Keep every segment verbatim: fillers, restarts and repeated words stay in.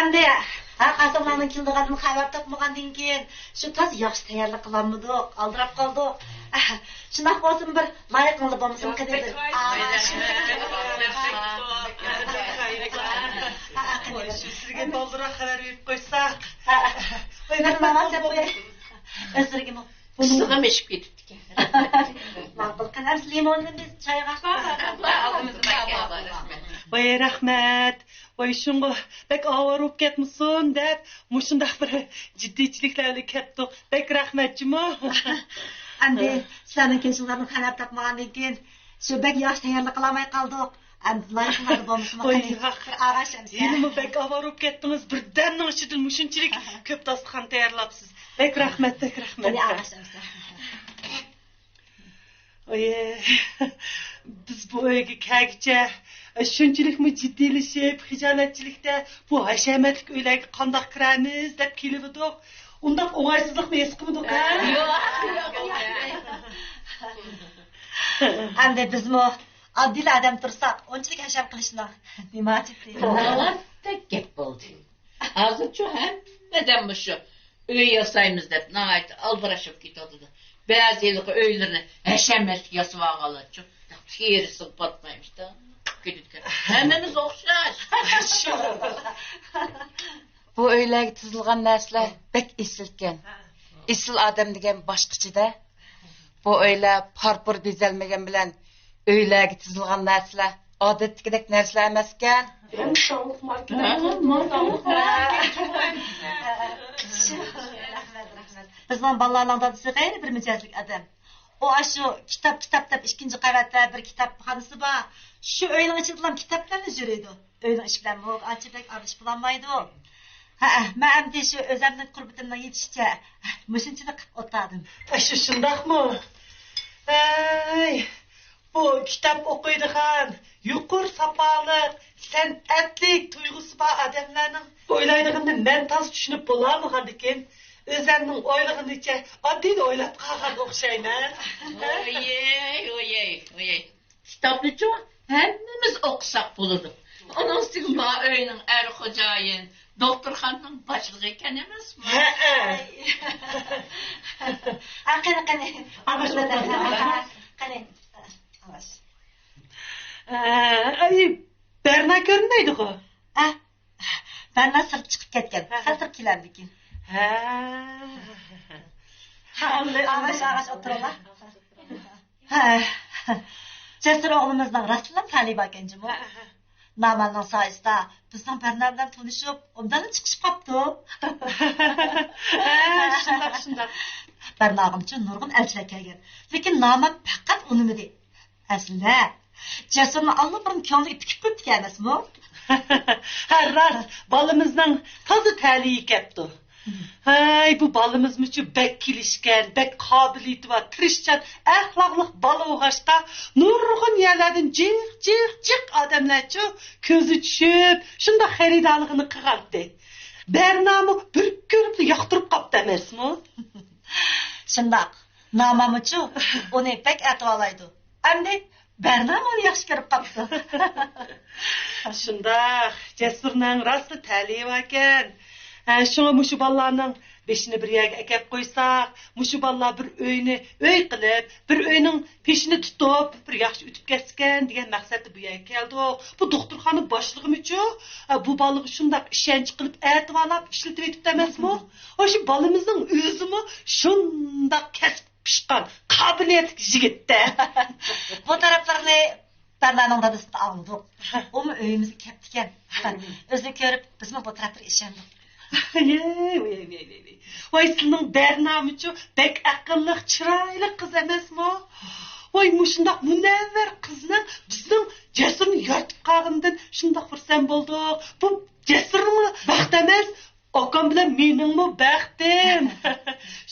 ئەمدى ھەر قايسىڭلارنىڭ كېلىدىغاندىن خەۋەر تاپمىغاندىن كېيىن، شۇ تاز ياخشى تەييارلىق قىلالمىدۇق، ئالدىراپ قالدۇق. شۇنداق بولسىمۇ، بىر لايىقىڭلار بولمىسىمۇ قېنى بىر. ئاۋاش. ھە، ھە، قېنى بىر. شۇ سىزگە بالدۇرراق خەۋەر بېرىپ قويساق. ھە، ھە. قوي، بىر ناماز دەپ قوياي. ئۆزلىرىگىمۇ. ئىسسىقىم ئېشىپ كېتىپتىكەن. ماقۇل، قېنى، ئەمسە لىموننى بىز چايغا. ۋاي، رەھمەت. ۋاي، شۇڭغۇ بەك ئاۋارە بولۇپ كەتمىسۇن دەپ، مۇشۇنداق بىر جىددىيچىلىكلەر بىلەن كەپتۇق. بەك رەھمەت جۇمۇ. ئەمدى سىلەرنىڭ كېلىشىڭلاردىن خەۋەر تاپمىغاندىن كېيىن، شۇ بەك ياخشى تەييارلىق قىلالماي قالدۇق. ئەمدى لايىقىڭلاردا بولمىسىمۇ ۋاي، قېنى، ياق. بىر ئاغاش ئەمسە. ھېلىمۇ بەك ئاۋارە بولۇپ كەتتىڭىز، بىردەمنىڭ ئىچىدە مۇشۇنچىلىك كۆپ داستىخان تەييارلاپسىز. بەك رەھمەت، بەك رەھمەت. قېنى، ئاغاش ئەمسە. ئايە، بىز بۇ ئۆيگە كەلگۈچە شۇنچىلىكمۇ جىددىيلىشىپ، خىجالەتچىلىكتە بۇ ھەشەمەتلىك ئۆيلەرگە قانداق كىرەرمىز دەپ كېلىۋىدۇق. ئۇنداق ئوڭايسىزلىقنى ھېس قىلمىدۇق، ھە؟ ياق، ياق، ياق. ئەمدى بىزمۇ ئاددىيلا ئادەم تۇرساق، ئۇنچىلىك ھەشەم قىلىشنىڭ نېمە ھاجىتى؟ ناۋاتتەك گەپ بولدى. ھازىرچۇ ھەممە ئادەم مۇشۇ ئۆي ياسايمىز دەپ ناھايىتى ئالدىراش بولۇپ كېتىۋاتىدۇ. بەزى ھېلىقى ئۆيلىرىنى ھەشەمەتلىك ياسىۋالغانلارچۇ تېرىسىغا پاتمايمىز-دە، قىپقىزىل كۆرۈنۈپ كېتىدىكەن. ھەممىمىز ئوخشاش. بۇ ئۆيلەرگە تىزىلغان نەرسىلەر بەك ئېسىلكەن. ئېسىل ئادەم دېگەن باشقىچە-دە. بۇ ئۆيلەر پارپۇر بېزەلمىگەن بىلەن ئۆيلەرگە تىزىلغان نەرسىلەر ئادەتتىكىدەك نەرسىلەر ئەمەسكەن. رەھمەت، رەھمەت. بىزنىڭ بالىلارنىڭ دادىسى غەيرىي بىر مىجەزلىك ئادەم. ئۇ ئاشۇ كىتاب، كىتاب دەپ ئىككىنچى قەۋەتتە بىر كىتابخانىسى بار. شۇ ئۆينىڭ ئىچىدىلا كىتاب بىلەن يۈرىدۇ. ئۆينىڭ ئىشى بىلەن مۇ-، ئانچە بەك ئارىلىشىپ بولالمايدۇ. ھەئە، مەن ئەمدى شۇ ئۆزەمنىڭ قۇربىتىمنىڭ يېتىشىچە مۇشۇنچىلىك قىلىپ ئولتۇردۇم. ئاشۇ شۇنداقمۇ؟ ھەي، بۇ كىتاب ئوقۇيدىغان، يۇقىرى ساپالىق، سەنئەتلىك تۇيغۇسى بار ئادەملەرنىڭ ئويلايدىغىنىنى مەن تازا چۈشىنىپ بولالمىغاندىكىن، ئۆزەمنىڭ ئويلىغىنىچە ئاددىيلا ئويلاپ قالغان ئوخشايمەن. ئويەي، ئويەي، ئويەي. كىتابنىچۇ ھەممىمىز ئوقۇساق بولىدۇ. ئۇنىڭ ئۈستىگە ما ئۆينىڭ ئەر خوجايىن، دوختۇرخانىنىڭ باشلىقى ئىكەن ئەمەسمۇ؟ ھەئە. ھە، قېنى، قېنى. قېنى. ئەي، بەرنا كۆرۈنمەيدىغۇ؟ ھە، بەرنا سىرتقا چىقىپ كەتكەن. ھە. سەل تۇرۇپ كېلەمدىكىن. ھە. ھە، ئاغاش، ئاغاش ئولتۇرۇڭلار. ھە. جەسۇر ئوغلىمىزنىڭ راستلا تەلىيى باركەن جۇمۇ. ھە، ھە. ناماننىڭ سايىسىدا بىزنىڭ بەرنا بىلەن تونۇشۇپ، ئوبدانلا چىقىشىپ قاپتۇ. ھە، شۇنداق، شۇنداق. بەرناغىمچۇ نۇرغۇن ئەلچىلەر كەلگەن. لېكىن نامان پەقەت ئۇنىمىدى. ئەسلىدە، جەسۇرنى ئاللىبۇرۇن كۆڭلىگە پۈكۈپ قويۇپتىكەن ئەمەسمۇ؟ ھە، راست، بالىمىزنىڭ تازا تەلىيى كەپتۇ. ھەي، بۇ بالىمىزمۇچۇ بەك كېلىشكەن، بەك قابىلىيىتى بار، تىرىشچان، ئەخلاقلىق بالا بولغاچقا، نۇرغۇن يەرلەردىن جىق، جىق، جىق ئادەملەرچۇ كۆزى چۈشۈپ، شۇنداق خېرىدارلىقىنى قىلغانتى. بەرنامۇ بىر كۆرۈپلا ياقتۇرۇپ قاپتۇ ئەمەسمۇ؟ شۇنداق. نامامۇچۇ ئۇنى بەك ئەتىۋالايدۇ. ئەمدى بەرنامۇ ئۇنى ياخشى كۆرۈپ قاپتۇ. شۇنداق، جەسۇرنىڭ راستلا تەلىيى باركەن. ھە، شۇڭا مۇشۇ بالىلارنىڭ بېشىنى بىر يەرگە ئەكەپ قويساق، مۇشۇ بالىلار بىر ئۆينى ئۆي قىلىپ، بىر ئۆينىڭ پېشىنى تۇتۇپ، بىر ياخشى ئۆتۈپ كەتسىكەن دېگەن مەقسەتتە بۇ يەرگە كەلدۇق. بۇ دوختۇرخانا باشلىقىمۇچۇ، ھە، بۇ بالىغا شۇنداق ئىشەنچ قىلىپ ئەتىۋارلاپ ئىشلىتىۋېتىپتۇ ئەمەسمۇ؟ ھە، شۇ بالىمىزنىڭ ئۆزىمۇ شۇنداق كەسىپ پىشقان، قابىلىيەتلىك يىگىت-دە. بۇ تەرەپلىرىنى بەرنانىڭ دادىسىدىن ئاڭلىدۇق. ئۇمۇ ئۆيىمىزگە كەپتىكەن. ئۆزىنى كۆرۈپ، بىزمۇ بۇ تەرەپلەرگە ئىشەندۇق. ۋاي، ۋاي، ۋاي، ۋاي. ۋاي، سىلىنىڭ بەرنامىچۇ بەك ئەقىللىق، چىرايلىق قىز ئەمەسمۇ؟ ۋاي، مۇشۇنداق مۇنەۋۋەر قىزنىڭ بىزنىڭ جەسۇرنى يارىتىپ قالغىنىدىن شۇنداق خۇرسەن بولدۇق. بۇ جەسۇرنىڭ بەختى ئەمەس، ئاكام بىلەن مېنىڭمۇ بەختىم.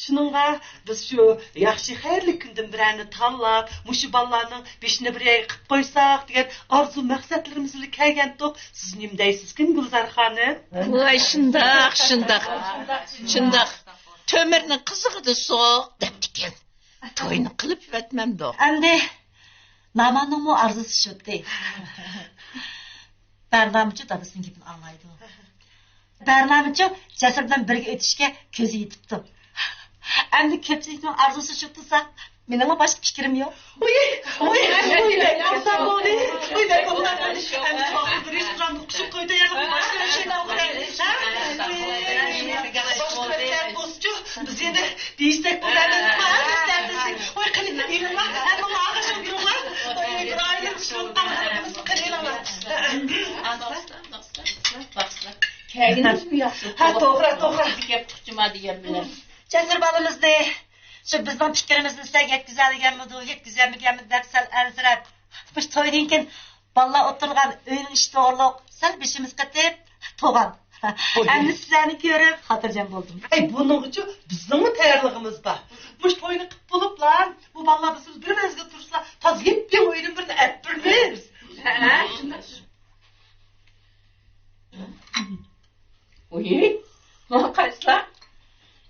شۇنىڭغا بىز شۇ ياخشى خەيرلىك كۈندىن بىرەرنى تاللاپ، مۇشۇ بالىلارنىڭ بېشىنى بىر يەرگە قىلىپ قويساق دېگەن ئارزۇ مەقسەتلىرىمىز بىلەن كەلگەنتۇق. سىز نېمە دەيسىزكىن، گۈلزار خانىم؟ ۋاي، شۇنداق، شۇنداق، شۇنداق. تۆمۈرنىڭ قىزىقىدا سوق دەپتىكەن. توينى قىلىپ يۈرەتمەمدۇق. ئەمدى ناماننىڭمۇ ئارزۇسى شۇتتى. بەرنامىچۇ دادىسىنىڭ گېپىنى ئاڭلايدۇ. بەرنامىچۇ جەسۇر بىلەن بىرگە ئۆتۈشكە كۆزى يېتىپتۇ. ئەمدى كۆپچىلىكنىڭ ئارزۇسى شۇ تۇرسا، مېنىڭمۇ باشقا پىكرىم يوق. ئۇي، ئۇي، ئۇي، بەك ئوبدان بولدى. ئۇي، بەك ئوبدان بولدى. ئەمدى بىر رېستوراندا ئۇقۇشۇپ قويدى، يەنە باشقا ئىش ئېلان قىلايلى. ھە؟ باشقا مەكتەپ بولسىچۇ، بىز يەنە دېيىشتەك بولدى ئەمەسمۇ؟ ھە، مەكتەپتە. ئۇي، قېنى، ئېلىڭلار، ھەممىڭلار ئاغاش ئولتۇرۇڭلار. ئۇي، بىر ئائىلە ئۇقۇشۇپ قالغان، قېنى، ئېلىڭلار. كەلگىنىڭىزمۇ ياخشى. ھە، توغرا، توغرا. بىر گەپ ئۇقتۇما دېگەن بىلەن. جەسۇر بالىمىزنى شۇ بىزنىڭ پىكرىمىزنى سىلەر يەتكۈزەلىگەنمىدۇ، يەتكۈزەلمىگەنمىدۇ دەپ سەل ئەنسىرەپ، مۇشۇ تويدىن كېيىن بالىلار ئولتۇرغان ئۆينىڭ ئىشى توغرۇلۇق سەل بېشىمىز قېتىپ تۇرغان. ئوي. ئەمدى سىلەرنى كۆرۈپ خاتىرجەم بولدۇم. ئەي، بۇنىڭغىچۇ بىزنىڭمۇ تەييارلىقىمىز بار. مۇشۇ توينى قىپ بولۇپلا، بۇ بالىلار بىزسىز بىر مەزگىل تۇرسىلا، تازا يېپيېڭى ئۆيدىن بىرنى ئەپ بېرىمىز. ھە، شۇنداق. ۋوي، ماڭا قارىسىلا.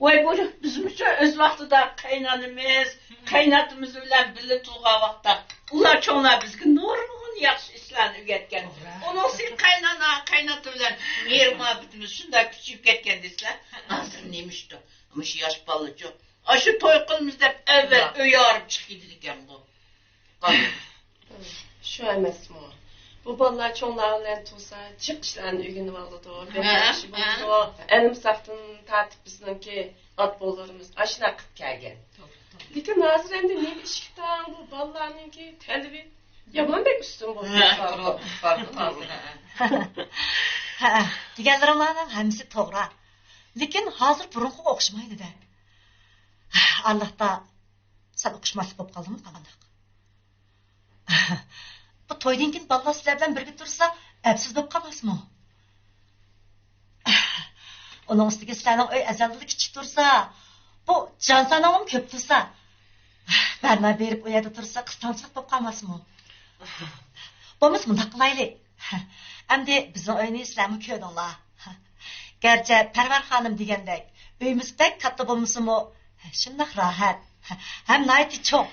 ۋاي، بۇ بىزمۇ شۇ ئۆز ۋاقتىدا قاينانىمىز، قايناتىمىز بىلەن بىللە تۇرغان ۋاقىتتا ئۇلار چوڭلار بىزگە نۇرغۇن ياخشى ئىشلارنى ئۆگەتكەن. توغرا. ئۇنىڭسى قاينانا، قايناتا بىلەن مېھىر-مۇھەببىتىمىز شۇنداق كۈچىيىپ كەتكەن دېسىلە. ھازىر نېمىشتۇ؟ مۇشۇ ياش بالىچۇ. ئاشۇ توي قىلىمىز دەپ ئەۋۋەل توغرا. ئۆي ئايرىپ چىقىپ كېتىدىكەنغۇ. شۇ ئەمەسمۇ؟ بۇ بالىلار چوڭلار بىلەن تۇرسا، جىق ئىشلارنى ئۆگىنىۋالىدۇ، بەك ھە، ياخشى ھە. بولىدۇ. ئەلمىساقتىن تارتىپ بىزنىڭكى ئاتا-بوۋىلىرىمىز ئاشۇنداق قىلىپ كەلگەن. توغرا، توغرا. لېكىن ھازىر ئەمدى نېمە ئىشىكتاڭ بۇ بالىلارنىڭكى تەلىپى يامان بەك ئۈستۈن بولۇپ ھە، كېتىۋاتىدۇ. توغرا، توغرا، ھە. ھە، دېگەنلىرىڭلارنىڭ ھەممىسى توغرا. لېكىن ھازىر بۇرۇنقىغا ئوخشىمايدۇ-دە. ئارىلىقتا سەل ئۇقۇشماسلىق بولۇپ قالدىمۇ قانداق؟ بۇ تويدىن كېيىن بالىلار سىلەر بىلەن بىرگە تۇرسا، ئەپسىز بولۇپ قالماسمۇ؟ ئۇنىڭ ئۈستىگە سىلەرنىڭ ئۆي ئەزەلدىنلا كىچىك تۇرسا، بۇ جانساناڭلىمۇ كۆپ تۇرسا، بەرنا بېرىپ ئۇ يەردە تۇرسا، قىستاڭچىلىق بولۇپ قالماسمۇ؟ بولمىسا مۇنداق قىلايلى. ئەمدى بىزنىڭ ئۆينى سىلەرمۇ كۆردۈڭلار. گەرچە پەرۋەر خانىم دېگەندەك ئۆيىمىز بەك كاتتا بولمىسىمۇ، شۇنداق راھەت ھەم ناھايىتى چوڭ.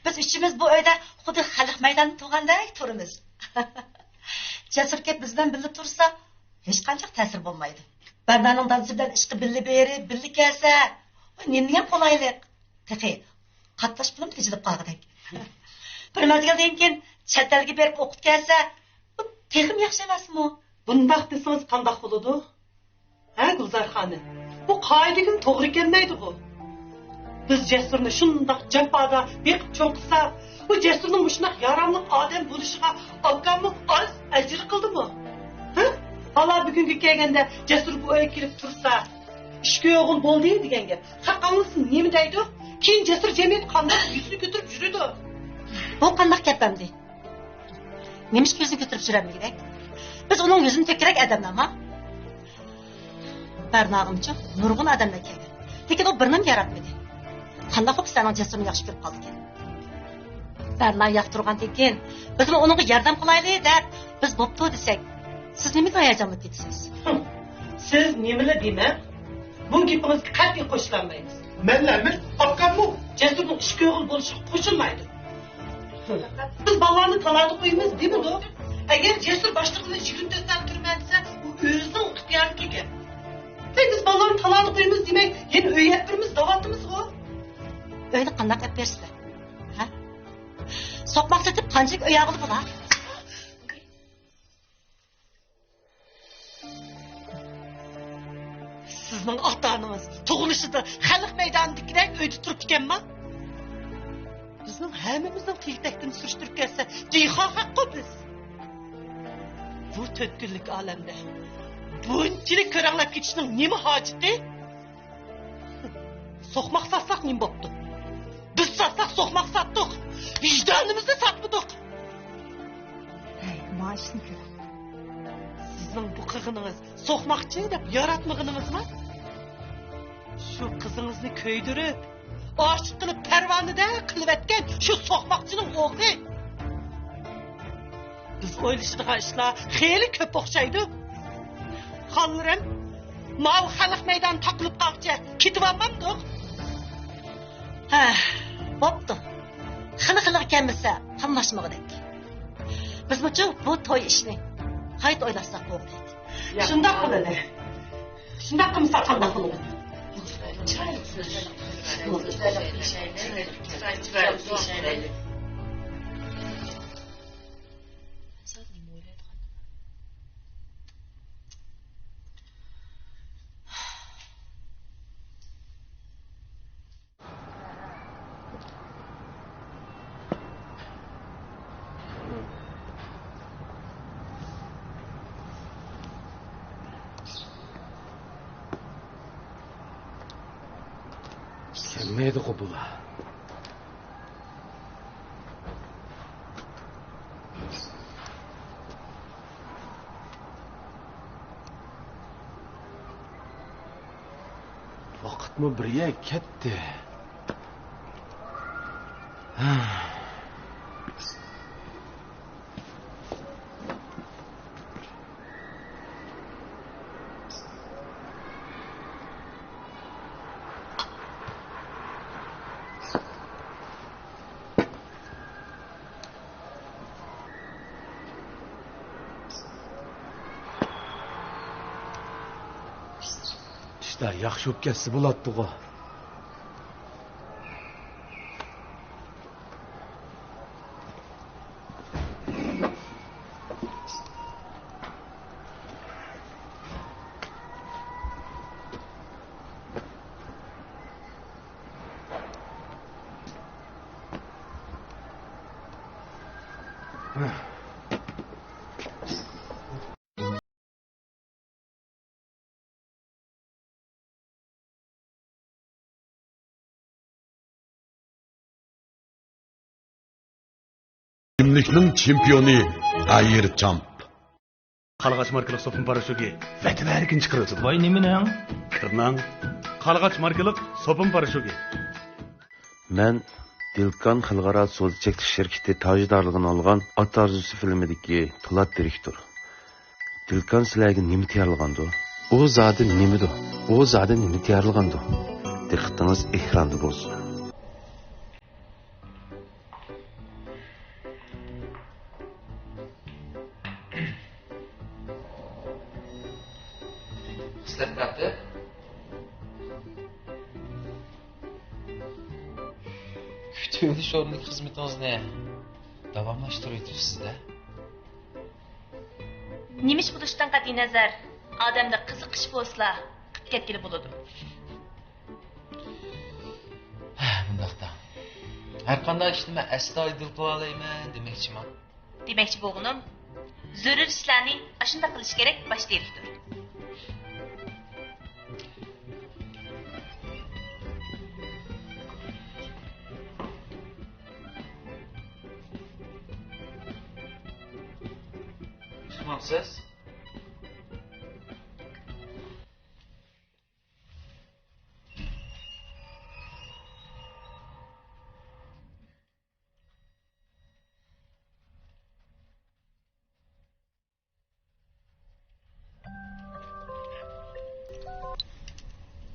بىز ئۈچىمىز بۇ ئۆيدە خۇددى خەلق مەيدانىدا تۇرغاندەك تۇرىمىز. جەسۇر كېلىپ بىز بىلەن بىللە تۇرسا، ھېچقانچە تەسىر بولمايدۇ. بەرنانىڭ دادىسى بىلەن ئىشقا بىللە بېرىپ، بىللە كەلسە، نېمىدېگەن قولايلىق. تېخى قاتناش پۇلۇم تېجىلىپ قالغۇدەك. بىر مەزگىلدىن كېيىن چەت ئەلگە بېرىپ ئوقۇپ كەلسە، بۇ تېخىمۇ ياخشى ئەمەسمۇ؟ بۇنداق دېسىڭىز قانداق بولىدۇ؟ ھە، گۈلزار خانىم؟ بۇ قائىدىگىمۇ توغرا كەلمەيدىغۇ؟ بىز جەسۇرنى شۇنداق جاپادا بېقىپ چوڭ قىلساق، بۇ جەسۇرنىڭ مۇشۇنداق ياراملىق ئادەم بولۇشىغا ئاكاممۇ ئاز ئەجىر قىلدىمۇ؟ ھە؟ ھالا بۈگۈنگە كەلگەندە جەسۇر بۇ ئۆيگە كېلىپ تۇرسا، ئىشقى ئوغۇل بولدى دېگەن گەپ. خەق ئاڭلىسا نېمە دەيدۇ؟ كېيىن جەسۇر جەمئىيەتتە قانداق يۈزىنى كۆتۈرۈپ يۈرىدۇ؟ بۇ قانداق گەپ ئەمدى؟ نېمىشقا يۈزىنى كۆتۈرۈپ يۈرەلمىگۈدەك؟ بىز ئۇنىڭ يۈزىنى تۆككۈدەك ئادەملەرما؟ بەرناغىمچۇ نۇرغۇن ئادەملەر كەلگەن. لېكىن ئۇ بىرىنىمۇ ياراتمىدى. قانداق بولۇپ سىلەرنىڭ جەسۇرنى ياخشى كۆرۈپ قالدىكىن؟ بەرنا ياقتۇرغاندىن كېيىن، بىزمۇ ئۇنىڭغا ياردەم قىلايلى دەپ، بىز بوپتۇ دېسەك، سىز نېمىگە ھاياجانلىنىپ كېتىسىز؟ سىز نېمىلا دېمەڭ، بۇ گېپىڭىزگە قەتئىي قوشۇلالمايمىز. مەنلەرمۇ، ئاكاممۇ جەسۇرنىڭ ئىشقى ئوغۇل بولۇشىغا قوشۇلمايدۇ. بىز بالىلارنى تالادا قويىمىز دېمىدۇق. ئەگەر جەسۇر باشلىقىمىز يىگىرمە تۆت سائەت تۇرىمەن دېسە، ئۇ ئۆزىنىڭ ئىختىيارىدىكى گەپ. بىز بالىلارنى تالادا قويىمىز دېمەي، يەنە ئۆيگە ئەپ بېرىمىز دەۋاتىمىزغۇ. ئۆينى قانداق ئەپ بېرىسىلەر؟ ھە؟ سوقماق سېتىپ قانچىلىك ئۆي ئالغىلى بولا؟ سىزنىڭ ئاتا-ئانىڭىز تۇغۇلۇشىدا خەلق مەيدانىدىكىدەك ئۆيدە تۇرۇپتىكەنما؟ بىزنىڭ ھەممىمىزنىڭ تېگى-تەكتىنى سۈرۈشتۈرۈپ كەتسە، دېھقان خەققۇ بىز. بۇ تۆت كۈنلۈك ئالەمدە بۇنچىلىك كۆرەڭلەپ كېتىشنىڭ نېمە ھاجىتى؟ سوقماق ساتساق نېمە بوپتۇ؟ بىز ساتساق سوقماق ساتتۇق. ۋىجدانىمىزنى ساتمىدۇق. ھەي، مانا ئىشنى كۆر. سىزنىڭ بۇ قىلغىنىڭىز سوقماقچى دەپ ياراتمىغىنىڭىزما؟ شۇ قىزىڭىزنى كۆيدۈرۈپ، ئاشىق قىلىپ پەرۋانىدە قىلىۋەتكەن شۇ سوقماقچىنىڭ ئوغلى. بىز ئويلىشىدىغان ئىشلار خېلى كۆپ ئوخشايدۇ. خانلىرىم، ماۋۇ خەلق مەيدانى تاقىلىپ قالغۇچە كېتىۋالمامدۇق؟ ھە، بوپتۇ. خېلى-خېلىغا كەلمىسە، قاملاشمىغۇدەك. بىزمۇچۇ بۇ توي ئىشىنى قايتا ئويلاشساق بولغۇدەك. شۇنداق قىلىلى. شۇنداق قىلمىسا قانداق بولىدۇ؟ كەلمەيدىغۇ بۇلار. ۋاقىتمۇ بىر يەر كەتتى. ئىشلار ياخشى بولۇپ كەتسە بولاتتىغۇ. كىملىكنىڭ چېمپىيونى ئايېر چامپ. قارلىغاچ ماركىلىق سوپۇن پاراشوكى ۋەتەن ھەرىكىنى چىقىرىۋېتىدۇ. ۋاي نېمىنىڭ؟ كىرنىڭ. قارلىغاچ ماركىلىق سوپۇن پاراشوكى. مەن دىلكان خەلقئارا سودا چەكلىك شىركىتى تاجدارلىقىنى ئالغان ئات ئارزۇسى فىلىمىدىكى پولات دىرېكتور. دىلكان سىلەرگە نېمە تەييارلىغاندۇ؟ ئۇ زادى نېمىدۇ؟ ئۇ زادى نېمە تەييارلىغاندۇ؟ دىققىتىڭىز ئېكراندا بولسۇن. خىسلەت كارتى. كۈتۈۋېلىش ئورنىدىكى خىزمىتىڭىزنى داۋاملاشتۇرۇۋېتىپسىز-دە. نېمە ئىش بولۇشىدىن قەتئىينەزەر، ئادەمدە قىزىقىش بولسىلا، قىلىپ كەتكىلى بولىدۇ. ھە، مۇنداقتا، ھەرقانداق ئىشنى مەن ئەستايىدىل قىلالايمەن دېمەكچىمەن. دېمەكچى بولغىنىم، زۆرۈر ئىشلارنى ئاشۇنداق قىلىش كېرەك، باش دىرېكتور. چىقمامسىز؟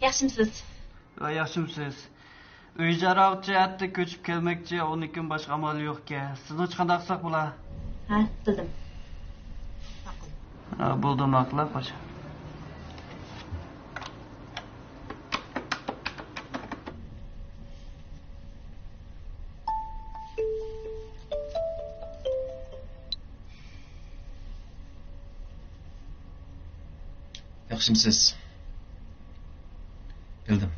ياخشىمسىز؟ ھە، ياخشىمسىز؟ ئۆي ئىجارە ئالغۇچى ئەتە كۆچۈپ كەلمەكچى، ئۇنىڭدىن باشقا ئامال يوقكەن. سىزنىڭچە قانداق قىلساق بولا؟ ھە، بىلدىم. ماقۇل. ھە، بولدى، ماقۇل، پاشا. ياخشىمسىز؟ بىلدىم.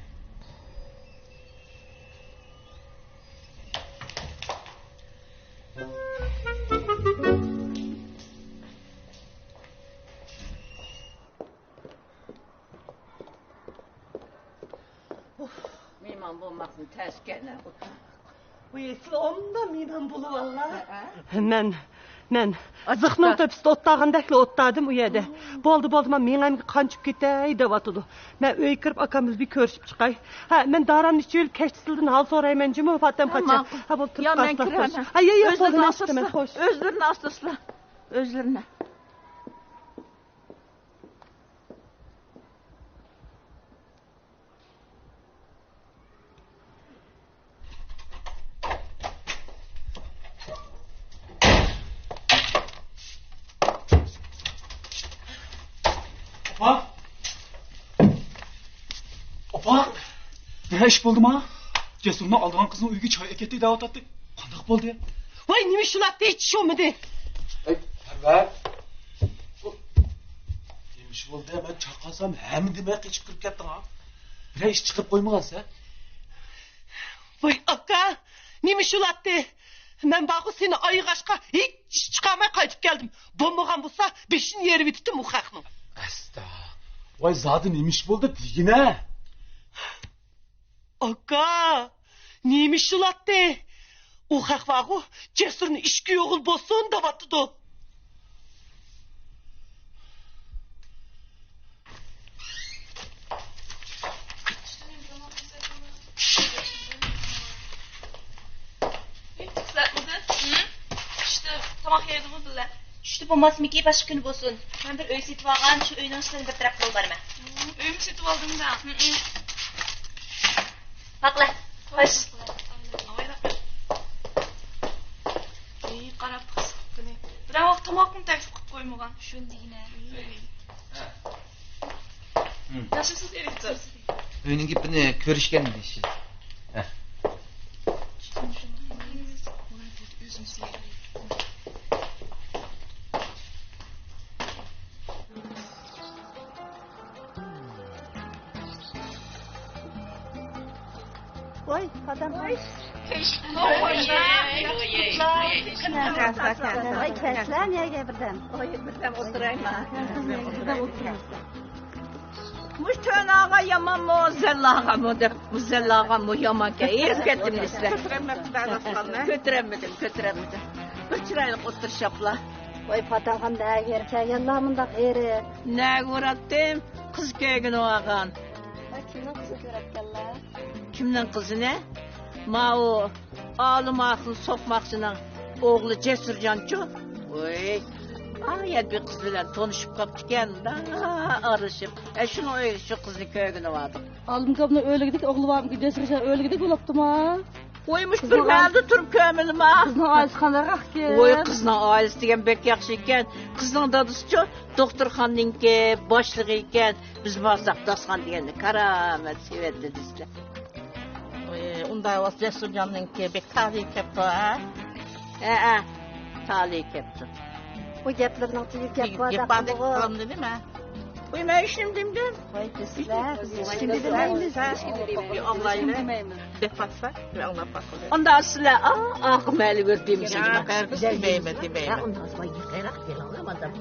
مېھمان بولماقتىن تەسكەنە. ۋىي، سىلەر ئوبدان مېھمان بولۇۋاللا. ھەئە. مەن، مەن ئازىقنىڭ تۆپىسىدە ئولتۇرغاندەكلا ئولتۇردۇم ئۇ يەردە. بولدى، بولدى، مانا مېڭەمگە قان چۈشۈپ كېتەي دەۋاتىدۇ. مەن ئۆيگە كىرىپ ئاكام بىلەن بىر كۆرۈشۈپ چىقاي. ھە، مەن دارامنى ئىچىۋېلىپ كەچتە سىلىدىن ھال سورايمەن جۇمۇ، پاتەم قاچا. ماقۇل. ھە، بولدى، كىرىپ قالسىلا خوش. ھە، يە، يە، بولدى، مەن چىقىمەن، خوش. ئۆزلىرىنى ئاستۇرسىلا. ئۆزلىرىنى. ئاپا! ئا، نېمە ئىش بولدىما؟ جەسۇرنى ئالدىغان قىزنىڭ ئۆيىگە چاي ئەكەتتى دەۋاتاتتى. قانداق بولدى؟ ۋاي، نېمە ئىش بولاتتى؟ ھېچ ئىش بولمىدى. ئەي، پەرۋەر. نېمە ئىش بولدى؟ مەن چاقىرسام ھەممە دېمەي قېچىپ كىرىپ كەتتىڭ ھا. بىرەر ئىش چىقىرىپ قويمىغانسەن؟ ۋاي ئاكا، نېمە ئىش بولاتتى؟ مەن بارغۇ سېنى ئايىغاچقا ھېچ ئىش چىقارماي قايتىپ كەلدىم. بولمىغان بولسا بېشىنى يېرىۋېتىتتىم ئۇ خەقنىڭ. ئەستا. ۋاي زادى نېمە ئىش بولدى دېگىنە؟ ئاكا، نېمە ئىش بولاتتى؟ ئۇ خەق بارغۇ، جەسۇرنى ئىشىكى يوغىلى بولسۇن دەۋاتىدۇ. چۈشتە تاماق يەيدىغۇ بىللە. چۈشتە بولماسمىكى، باشقا كۈنى بولسۇن. مەن بىر ئۆي سېتىۋالغان، شۇ ئۆينىڭ ئىشلىرىنى بىر تەرەپ قىلىۋالىمەن. ئۆيمۇ سېتىۋالدىڭ-دە؟ باقلا. خوش. ئەي، قاراپ قىزىققىنى. بىراۋ تاماقنى تەكلىپ قىلىپ قويمىغان. شۇنى دېگىنە. ياخشىمسىز، ئېلېكتر؟ ئۆينىڭ گېپىنى كۆرۈشكەندە دېيىشى. ۋاي، پادام. ۋاي، كەلسىلە نەگە بىردەم. ۋاي، بىردەم ئولتۇرايما؟ بىردەم ئولتۇرىمىز. مۇشۇ تۆناغا يامانمۇ، زەللاغامۇ دەپ، بۇ زەللاغامۇ يامانكەن. ھېرىپ كەتتىم دېسىلە. كۆتۈرەلمىدىم، كۆتۈرەلمىدىم. بىر چىرايلىق ئولتۇرۇشۇپلا. ۋاي، پاتاخان نەگە ھېرىپ كەلگەنلا مۇنداق ھېرىپ؟ نەگە ئۇراتتىم؟ قىز كۆيگىنى ئالغان. ۋاي، كىمنىڭ قىزىنى كۆرۈۋەتكەنلا؟ كىمنىڭ قىزىنى؟ ماۋۇ ئالىم ئاخۇن سوقماقچىنىڭ ئوغلى جەسۇرجانچۇ؟ ۋوي، ئا يەردە بىر قىز بىلەن تونۇشۇپ قاپتىكەن، ئارىلىشىپ. ئە، شۇنىڭ ئۆيىگە شۇ قىزنى كۆرگىلى باردۇق. ئالىمكامنىڭ ئۆلگۈدەك ئوغلى بارمىكىن، جەسۇرجان ئۆلگۈدەك بولاپتىما؟ ۋوي، مۇشۇ بىر مەھەلدە تۇرۇپ كۆرمىلىما؟ قىزنىڭ ئائىلىسى قانداقراقكەن؟ ۋوي، قىزنىڭ ئائىلىسى دېگەن بەك ياخشى ئىكەن. قىزنىڭ دادىسىچۇ، دوختۇرخانىنىڭكى باشلىقى ئىكەن. بىز بارساق داستىخان دېگەندە كارامەت سېۋەتتى دېسىلە. ئۇنداق بولسا جەسۇرجاننىڭكى بەك تالىيى كەپتۇ، ھە؟ ھەئە، تالىيى كەپتۇ. بۇ گەپلىرىنىڭ تېگى گەپ بار دەپ قالدىغۇ. قىلامدۇ نېمە؟ ۋوي، مەن ھېچنېمە دېمىدىم. ۋاي، دېسىلە، بىز ھېچنېمە دېمەيمىز. ھېچنېمە دېمەيمىز. دەپ باقسا، مەن ئاڭلاپ باققىلى. ئۇنداق دېسىلە، ئا، ئاغا مەلى بىر دېمىسۇن. ياق، ھەرگىز دېمەيمەن، دېمەيمەن. ھە، ئۇنداق دېسىلا، يېقىنراق كېلىڭلار، مادام.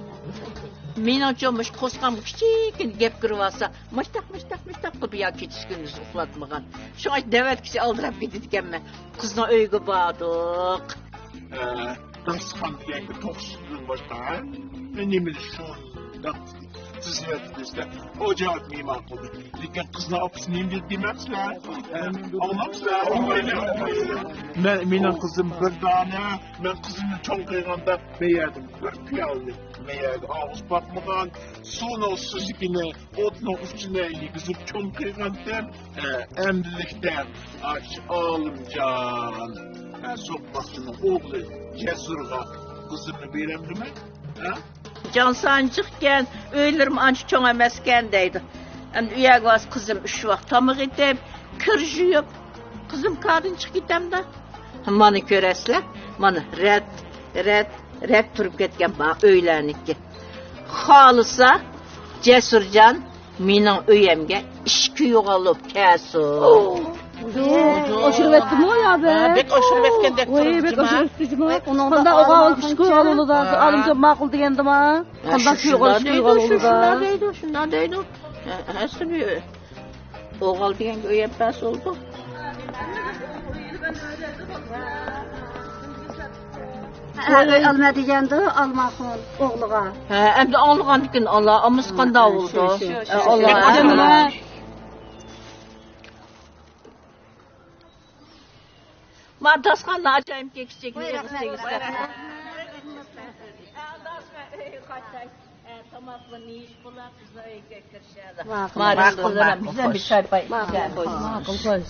مېنىڭچۇ مۇشۇ قورسىقىم كىچىككىنە گەپ كىرىۋالسا، ماشتاق، ماشتاق، ماشتاق قىلىپ يا كېچىسى كۈندۈزى ئۇخلاتمىغان. شۇڭا دەۋەتكۈچە ئالدىراپ كېتىدىكەنمەن. قىزنىڭ ئۆيىگە باردۇق. ئە، داستىخان دېگەنگە توقۇشۇشتىن باشقا ھەممە نېمىنى شۇنداق تىزىۋەتتى دېسە، ئاجايىپ مېھمان قىلدى. لېكىن قىزنىڭ ئاپىسى نېمە دېدى دېمەمسىلەر؟ ئاڭلاپسىلەر؟ مەن، مېنىڭ قىزىم بىر دانە، مەن قىزىمنى چوڭ قىلغاندا مەيەردىن بىر پىيالىلىك مەيەرگە ئاغزى پاتمىغان، سۇنىڭ سۈزۈكىنى، ئوتنىڭ ئۇچىنى يېگۈزۈپ چوڭ قىلغانتىم. ئە، ئەمدىلىكتە ئاش ئالىمجان، ئە، سوقماقچىنىڭ ئوغلى جەسۇرغا قىزىمنى بېرەمدىمەن؟ ھە؟ جان سانچىقكەن، ئۆيلىرىمۇ ئانچە چوڭ ئەمەسكەن دەيدۇ. ئەمدى ئۇ يەرگە بارسا قىزىم ئۈچ ۋاق تامىقى ئېتىپ، كىر يۇيۇپ، قىزىم كاردىن چىقىپ كېتەمدۇ؟ مانا كۆرەسىلەر، مانا رەت، رەت، رەت تۇرۇپ كەتكەن بار ئۆيلەرنىڭكى. خالىسا جەسۇرجان مېنىڭ ئۆيەمگە ئىشىكى يوغان بولۇپ كەلسۇن. ئوشۇرۇۋەتتىمۇ يا بەك؟ بەك ئوشۇرۇۋەتكەندەك تۇرۇپتۇ جۇما. ئوشۇرۇۋەتتى جۇما. قانداق ئوغۇل ئىشىكى يوغان بولىدۇ؟ ئالىمجان ماقۇل دېگەندىما؟ قانداق ئوغۇل ئىشىكى يوغان بولىدۇ؟ شۇنداق دەيدۇ، شۇنداق دەيدۇ. ئەسلى ئوغۇل دېگەنگە ئۆي ئەپەس بولدى. ھە، ئۆي ئالما دېگەندۇ، ئالماخۇن ئوغلىغا. ھە، ئەمدى ئاڭلىغاندىكىن ئالا، ئامىسى قانداق بولىدۇ؟ شۇ، شۇ، شۇ، شۇ. ئالا. ما داستىخاندا ئاچايمىكىن كىچىك يىغىش تېگىسىدە. تاماقلىرىنى يېيىشكە بولار، بىزنىڭ ئۆيگە كىرىشەلەر. ماقۇل، ماقۇل، ماقۇل، بىزدىن بىر چاي پاي ئىچەلەر. ماقۇل، خوش.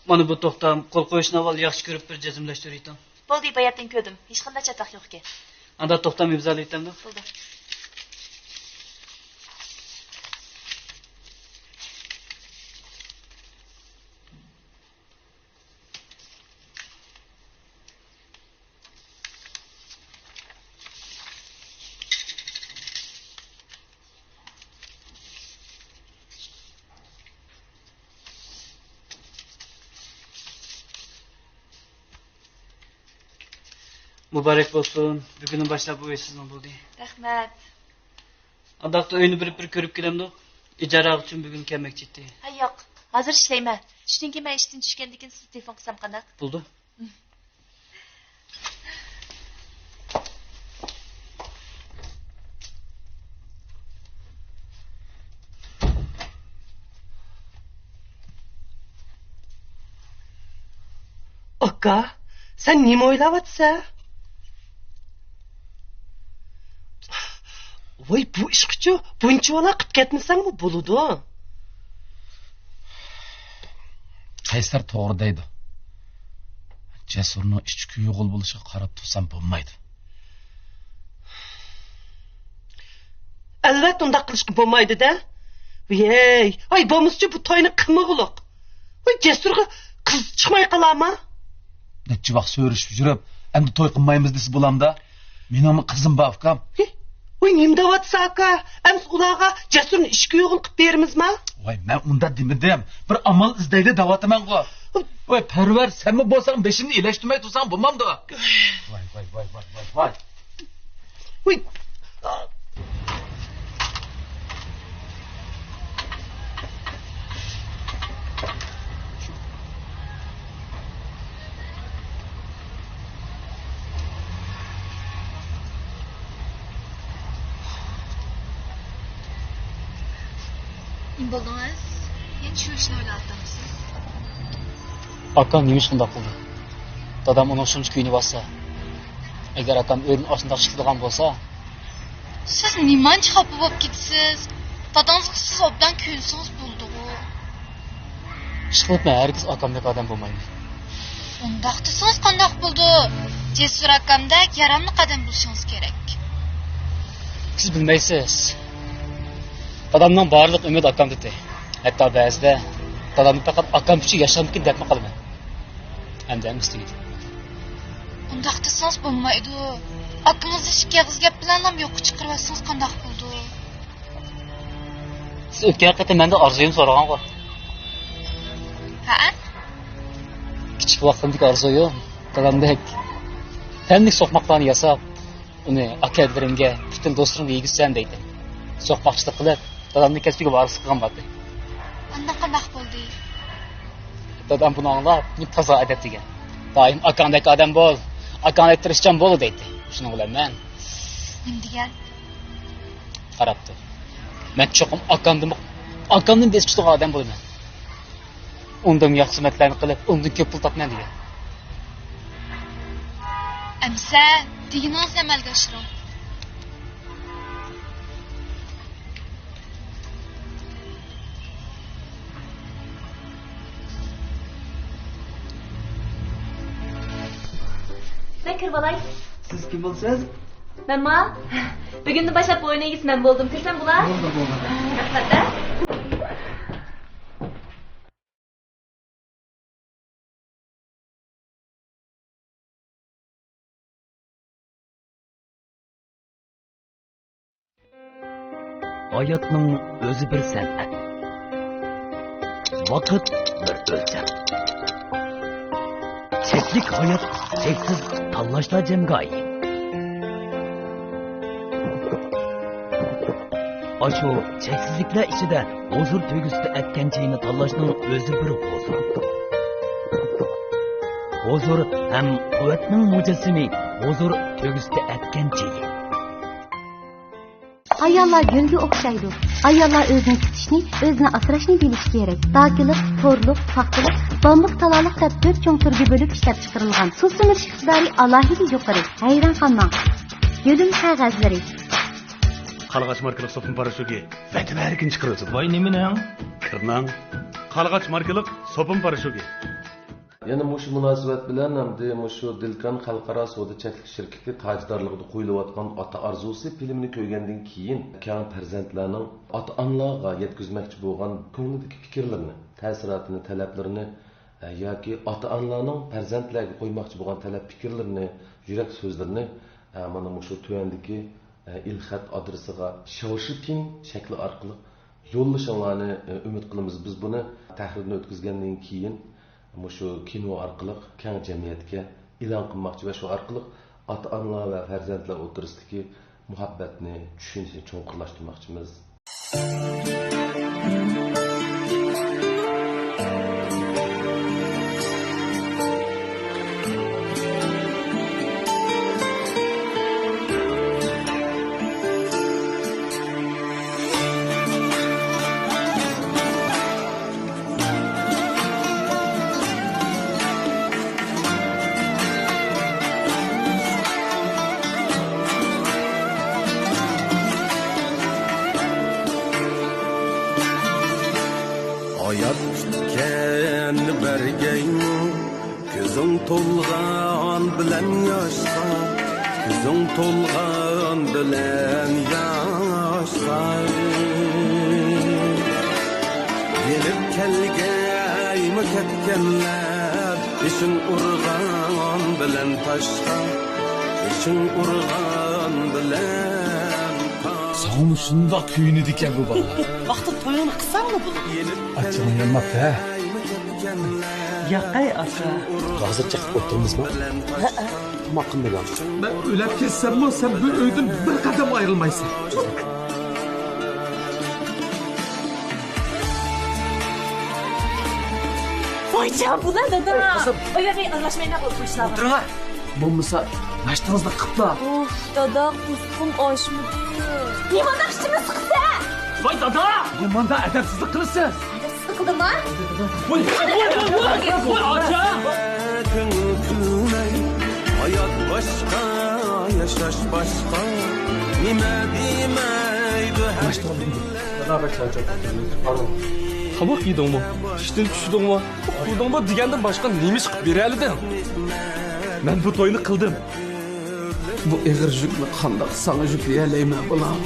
مانا بۇ توختام، قول قويۇشنى ئاۋۋال ياخشى كۆرۈپ بىر جەزملەشتۈرۈۋېتىڭ. بولدى، باياتىن كۆردۈم. ھېچقانداق چاتاق يوقكەن. ئاندا توختام ئىمزالاۋېتەمدۇ؟ بولدى. مۇبارەك بولسۇن. بۈگۈندىن باشلاپ بۇ ئۆي سىزنىڭ بولدى. رەھمەت. ئانداقتا ئۆينى بېرىپ بىر كۆرۈپ كېلەمدۇق؟ ئىجارە ئالغۇچىم بۈگۈن كەلمەكچى ئىدى. ھە، يوق. ھازىر ئىشلەيمەن. چۈشتىن كېيىن مەن ئىشتىن چۈشكەندىن كېيىن سىزگە تېلېفون قىلسام قانداق؟ بولىدۇ. ئاكا، سەن نېمە ئويلاۋاتىسەن؟ ۋاي، بۇ ئىشقىچۇ بۇنچە بالا قىپ كەتمىسەڭمۇ بولىدۇ. قەيسەر توغرا دەيدۇ. جەسۇرنىڭ ئىچ كۈيئوغۇل بولۇشىغا قاراپ تۇرسام بولمايدۇ. ئەلۋەتتە ئۇنداق قىلىشقا بولمايدۇ-دە. ۋىيەي، ئاي بولمىسىچۇ بۇ توينى قىلمىغۇلۇق. ۋاي جەسۇرغا قىز چىقماي قالارما؟ نەچچە ۋاق سۆرۈشۈپ يۈرۈپ، ئەمدى توي قىلمايمىز دېسە بولامدا؟ مېنىڭمۇ قىزىم بار ئۇكام. ھى، ۋاي نېمە دەۋاتىسەن ئاكا؟ ئەمسە ئۇلارغا جەسۇرنى ئىشىككە يوغۇن قىلىپ بېرىمىزما؟ ۋاي مەن ئۇنداق دېمىدىم. بىر ئامال ئىزدەيلى دەۋاتىمەنغۇ. ۋاي پەرۋەر، سەنمۇ بولساڭ بېشىمنى ئېلەشتۈرمەي تۇرساڭ بولمامدۇ؟ ۋاي ۋاي ۋاي ۋاي ۋاي ۋاي. ۋاي. نېمە بولدىڭىز؟ يەنە شۇ ئىشنى ئويلاۋاتامسىز؟ ئاكام نېمە ئۈچۈن شۇنداق قىلدى؟ دادام ئۇنىڭ شۇنچە كۆيۈنۈۋاتسا، ئەگەر ئاكام ئۆيدىن ئاشۇنداق چىقىدىغان بولسا. سىز نېمانچە خاپا بولۇپ كېتىسىز؟ دادىڭىزغا سىز ئوبدان كۆيۈنسىڭىز بولىدىغۇ. ئىشقىلىپ مەن ھەرگىز ئاكامدەك ئادەم بولمايمەن. ئۇنداق دېسىڭىز قانداق بولىدۇ؟ جەسۇر ئاكامدەك ياراملىق ئادەم بولۇشىڭىز كېرەك. سىز بىلمەيسىز. دادامنىڭ بارلىق ئۈمىدى ئاكامدا ئىدى. ھەتتا بەزىدە دادامنى پەقەت ئاكام ئۈچۈن ياشارمىكىن دەپمۇ قالىمەن. ئەمدى ھەممىسى تۈگىدى. ئۇنداق دېسىڭىز بولمايدۇ. ئاكىڭىزنى ئىككى ئېغىز گەپ بىلەنلا يوققا چىقىرىۋەتسىڭىز قانداق بولىدۇ؟ سىز ئۆتكەن قېتىم مەندىن ئارزۇيۇمنى سورىغانغۇ. ھە؟ كىچىك ۋاقتىمدىكى ئارزۇيۇم، دادامدەك تەنلىك سوقماقلارنى ياساپ، ئۇنى ئاكا-ھەدىلىرىمگە، پۈتۈن دوستلىرىمغا يېگۈزسەم دەيتتىم. سوقماقچىلىق قىلىپ، دادامنىڭ كەسپىگە ۋارىسلىق قىلغان بولاتتى. ئاندىن قانداق بولدى؟ دادام بۇنى ئاڭلاپ، مېنى تازا ئەدەپلىگەن. دائىم «ئاكاڭدەك ئادەم بول، ئاكاڭدەك تىرىشچان بول» دەيتتى. شۇنىڭ بىلەن مەن نېمە دېگەن؟ قاراپتۇ. مەن چوقۇم ئاكامدىن، ئاكامدىن بېسىپ چىقىدىغان ئادەم بولىمەن. ئۇندىن ياخشى خىزمەتلەرنى قىلىپ، ئۇندىن كۆپ پۇل تاپىمەن دېگەن. ئەمىسە، دېگىنىڭىزنى ئەمەلگە ئاشۇرۇڭ. مەن كىرىۋالاي. سىز كىم بولىسىز؟ مەنما؟ بۈگۈندىن باشلاپ بۇ ئۆينىڭ ئىگىسى مەن بولدۇم. كىرسەم بولا؟ بولدى، بولدى. رەھمەت. ھاياتنىڭ ئۆزى بىر سەنئەت. ۋاقىت بىر ئۆلچەم. چەكلىك ھايات چەكسىز تاللاشلار جەڭگاھى. ئاشۇ چەكسىزلىكلەر ئىچىدە ھۇزۇر تۆگىسىدە ئەتكەن چېيىنى تاللاشنىڭ ئۆزى بىر ھۇزۇر. ھۇزۇر ھەم قۇۋۋەتنىڭ مۇجەسسىمى ھۇزۇر تۆگىسىدە ئەتكەن چېيى. ئاياللار گۈلگە ئوخشايدۇ. ئاياللار ئۆزىنى تۇتۇشنى، ئۆزىنى ئاسراشنى بىلىشى كېرەك. داكىلىق، تورلۇق، پاختىلىق، باملىق، تالالىق دەپ تۆت چوڭ تۈرگە بۆلۈپ ئىشلەپ چىقىرىلغان. سۇ سۈمۈرۈش ئىقتىدارى ئالاھىدە يۇقىرى. ھەيران قالماڭ. گۈلۈم قەغەزلىرى. قارلىغاچ ماركىلىق سوپۇن پاراشوكى ۋەتەن ھەرىكىنى چىقىرىۋېتىدۇ. ۋاي نېمىنىڭ؟ كىرنىڭ. قارلىغاچ ماركىلىق سوپۇن پاراشوكى. يەنە مۇشۇ مۇناسىۋەت بىلەن ئەمدى مۇشۇ دىلكان خەلقئارا سودا چەكلىك شىركىتى تاجدارلىقىدا قويۇلۇۋاتقان ئاتا ئارزۇسى فىلىمىنى كۆرگەندىن كېيىن، كەڭ پەرزەنتلەرنىڭ ئاتا-ئانىلارغا يەتكۈزمەكچى بولغان كۆڭلىدىكى پىكىرلىرىنى، تەسىراتىنى، تەلەپلىرىنى، ئە، ياكى ئاتا-ئانىلارنىڭ پەرزەنتلەرگە قويماقچى بولغان تەلەپ پىكىرلىرىنى، يۈرەك سۆزلىرىنى، ئە، مانا مۇشۇ تۆۋەندىكى، ئە، ئېلخەت ئادرېسىغا شياۋشىپىن شەكلى ئارقىلىق يوللىشىڭلارنى، ئە، ئۈمىد قىلىمىز. بىز بۇنى تەھرىردىن ئۆتكۈزگەندىن كېيىن، مۇشۇ كىنو ئارقىلىق كەڭ جەمئىيەتكە ئېلان قىلماقچى ۋە شۇ ئارقىلىق ئاتا-ئانىلار ۋە پەرزەنتلەر ئوتتۇرىسىدىكى مۇھەببەتنى، چۈشىنىشنى چوڭقۇرلاشتۇرماقچىمىز. ھايات كۈتكەننى بەرگەيمۇ، كۆزۈڭ تولغان بىلەن ياشقا، كۆزۈڭ تولغان بىلەن ياشقا. يېنىپ كەلگەيمۇ كەتكەنلەر، بېشىڭ ئۇرغان بىلەن تاشقا، بېشىڭ ئۇرغان بىلەن تاشقا. ساڭىمۇ شۇنداق كۆيۈنىدىكەن بۇ بالىلار. ۋاقتىدا تويۇڭنى قىلساڭلا بولىدۇ. ئاچچىقىڭ يانماپتۇ ھە؟ ياقەي ئاكا. ھازىر چېقىپ ئولتۇرىمىزمۇ؟ ھەئە. تاماق قىلمىدىڭ. مەن ئۆلۈپ كەتسەممۇ سەن بۇ ئۆيدىن بىر قەدەم ئايرىلمايسەن. ۋايجان، بۇلار دادا. ئەي، قىزىم. ئويلىماي ئارىلاشمايلا بۇ ئىشلارغا. ئولتۇرۇڭ ھە. بولمىسا ناشتىڭىزنى قىپلا. ئۇف، دادا، قورسىقىم ئاچمىدى. نېمانداق ئىچىمنى سىقىسەن؟ ۋاي دادا! نېمانداق ئەدەپسىزلىك قىلىسىز؟ ئەدەپسىزلىك قىلدىمما؟ ۋاي، ۋاي، ۋاي، ۋاي، ۋاي، ئاچا! كۆڭۈل كۈلمەي، ھايات باشقا، ياشاش باشقا. نېمە دېمەيدۇ ھەر ناشتا قىلدىم. دادا، بەك چارچاپ كەتتىم. تاماق يېدىڭمۇ؟ ئىشتىن چۈشتۈڭمۇ؟ ئۇخلىدىڭمۇ دېگەندىن باشقا نېمە ئىش قىلىپ بېرەلىدىڭ؟ مەن بۇ توينى قىلدىم. بۇ ئېغىر يۈكنى قانداق ساڭا يۈكلىيەلەيمەن، بالام؟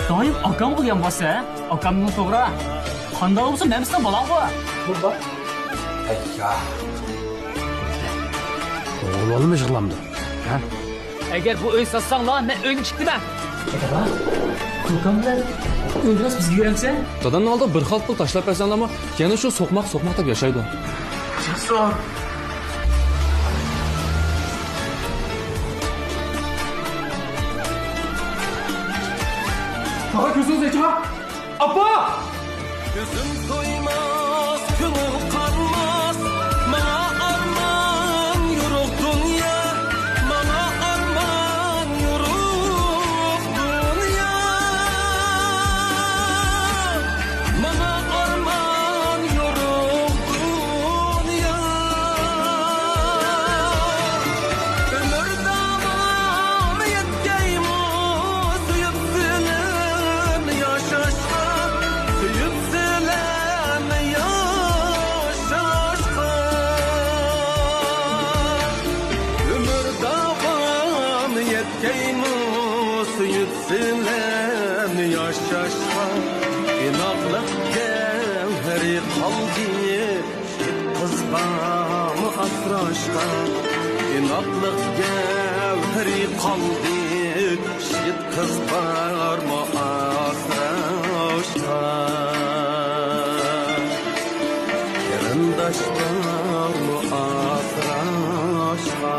دائىم ئاكامغا دېگەن بولسا، ئاكامنىڭ توغرا. قانداق بولسا مەن سېنىڭ بالاڭغۇ. بولدى. ئەييا. ئوغۇل بالىمۇ يىغلامدۇ؟ ھە؟ ئەگەر بۇ ئۆي ساتساڭلار، مەن ئۆيدىن چىقتىمەن. دادا، كوكام بىلەن ئۆيدىن بىزگە يۈرەمسەن؟ دادامنىڭ ئالدىغا بىر خال پۇل تاشلاپ بەرسەڭلارمۇ، يەنە شۇ سوقماق، سوقماق دەپ ياشايدۇ. جاسۇر! تاغا كۆزىڭىزنى ئېچىڭا! ئاپا! كۆزۈم تويماس، كۆڭۈل قانماس، ماڭا ئارمان يورۇق دۇنيا، ماڭا ئارمان يورۇق دۇنيا، ماڭا ئارمان يورۇق دۇنيا. ئۆمۈر داۋامى يەتكەيمۇ سۆيۈپ سىلەرنى ياشاشقا، سۆيۈپ سىلەرنى ياشاشقا. ئۆمۈر داۋامى يەتكەيمۇ سۆيۈپ سىلەرنى ياشاشقا. ئىناقلىق گەۋھىرى قالدى. يىگىت قىز بارمۇ ئاسراشقا، ئىناقلىق گەۋھىرى قالدى. يىگىت قىز بارمۇ ئاسراشقا، قېرىنداش بارمۇ ئاسراشقا.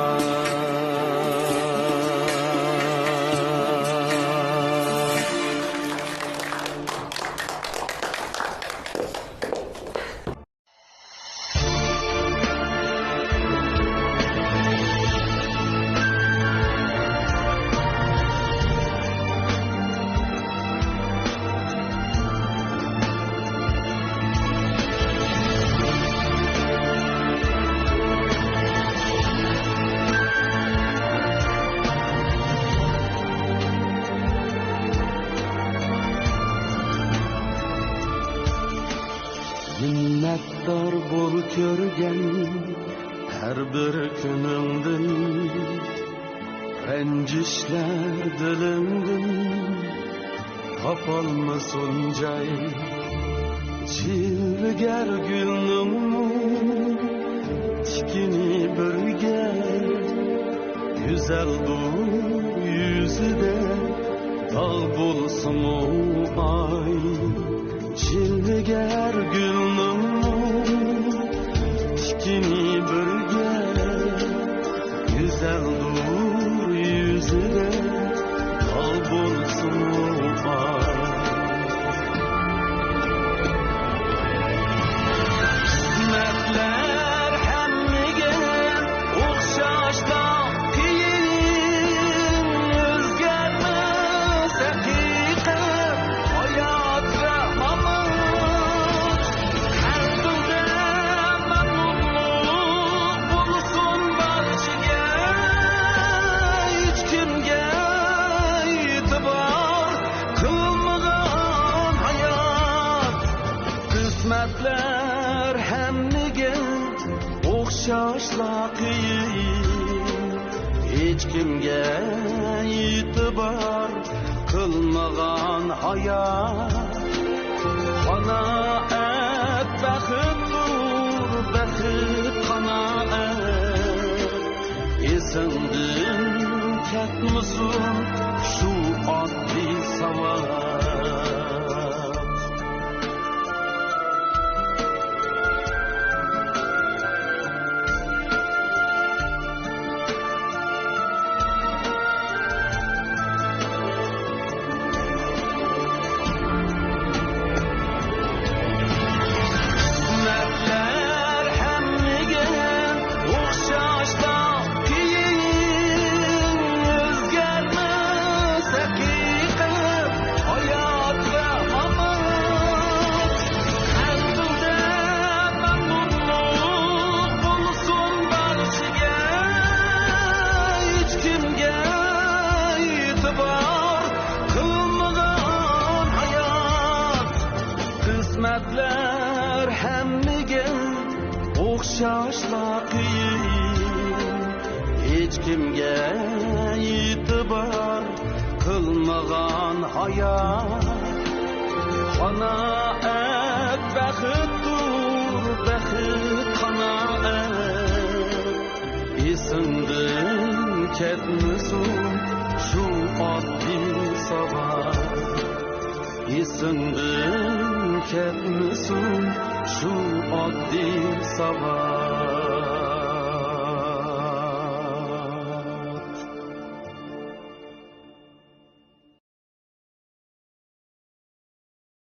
دار بول كۆرگەن ھەر بىر كۈنۈڭدىن، رەنجىشلەر دىلىڭدىن تاپالمىسۇن جاي. جىلۋىگەر گۈلنىڭمۇ تىكىنى بىرگە، گۈزەلدۇر يۈزىدە داغ بولسىمۇ ئاي. جىلۋىگەر گۈلنىڭمۇ تىكىنى بىرگە، گۈزەلدۇر يۈزىدە داغ بولسىمۇ ئاي. قىسمەتلەر ھەممىگە ئوخشاشلا قىيىن، ئۆزگەرمەس ھەقىقەت، ھايات ۋە مامات. قەلبىڭدە مەمنۇنلۇق بولسۇن بارچىگە، ھېچكىمگە ئېتىبار قىلمىغان ھايات. قىسمەتلەر ھەممىگە ئوخشاشلا قىيىن، ھېچكىمگە ئېتىبار قىلمىغان ھايات. قانائەت بەختتۇر، بەخت قانائەت. ئېسىڭدىن كەتمىسۇن شۇ ئاددىي ساۋات. قىسمەتلەر ھەممىگە ئوخشاشلا قىيىن، ئۆزگەرمەس ھەقىقەت، ھايات ۋە مامات. قەلبىڭدە مەمنۇنلۇق بولسۇن بارچىگە، ھېچكىمگە ئېتىبار قىلمىغان ھايات. قىسمەتلەر ھەممىگە ئوخشاشلا قىيىن، ھېچكىمگە ئېتىبار قىلمىغان ھايات. قانائەت بەختتۇر، بەخت قانائەت. ئېسىڭدىن كەتمىسۇن شۇ ئاددىي ساۋات. ئېسىڭدىن كەتمىسۇن شۇ ئاددىي ساۋات.